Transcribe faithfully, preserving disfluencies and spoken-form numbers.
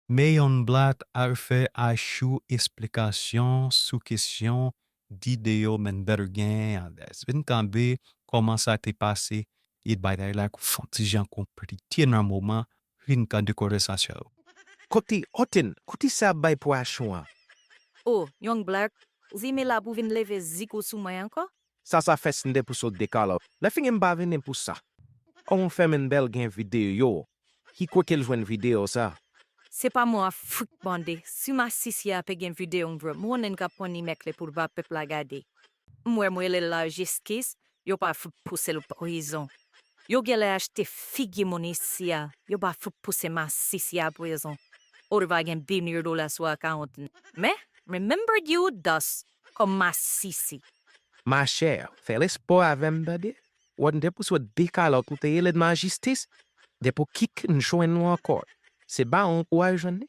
Men yon blat al fè Ashou esplikasyon sou kesyon di deyo men better gen an dèz. Vin kanbe kòman sa te pase e bagay la fon ti jan konplike nan moman vin kanbe konvèsasyon yo. Kote Oten, kote sa ap bay pou Ashou an? Oh, Young Black, ou vime la pou vin leve zik ou sou mwen ankò? Sa sa fè sinde pou sot dekala. Lè fini m pa vini pou sa. Kòman fè men bèl gen videyo? Ki kote l jwenn videyo sa? Se pa mwen ap fout mande. Si masisi a pe gen videyo m vre, m konnen n ka pran ni mèk li pou l ba pèp la gade. M wè m rele l lajistis, yo pa fout pouse l prizon. Yo genlè achte figi moun isi a, yo pa fout pouse masisi a prizon. Ou te va gen bilyon dola sou akawont li. Men, remember you dust kòm masisi. Machè, fè lespò avè m tande. Wè n te pou sot dekala kote ele de majistis, depo kik n jwenn nou ankò. Se ba yon kouraj jwenn li.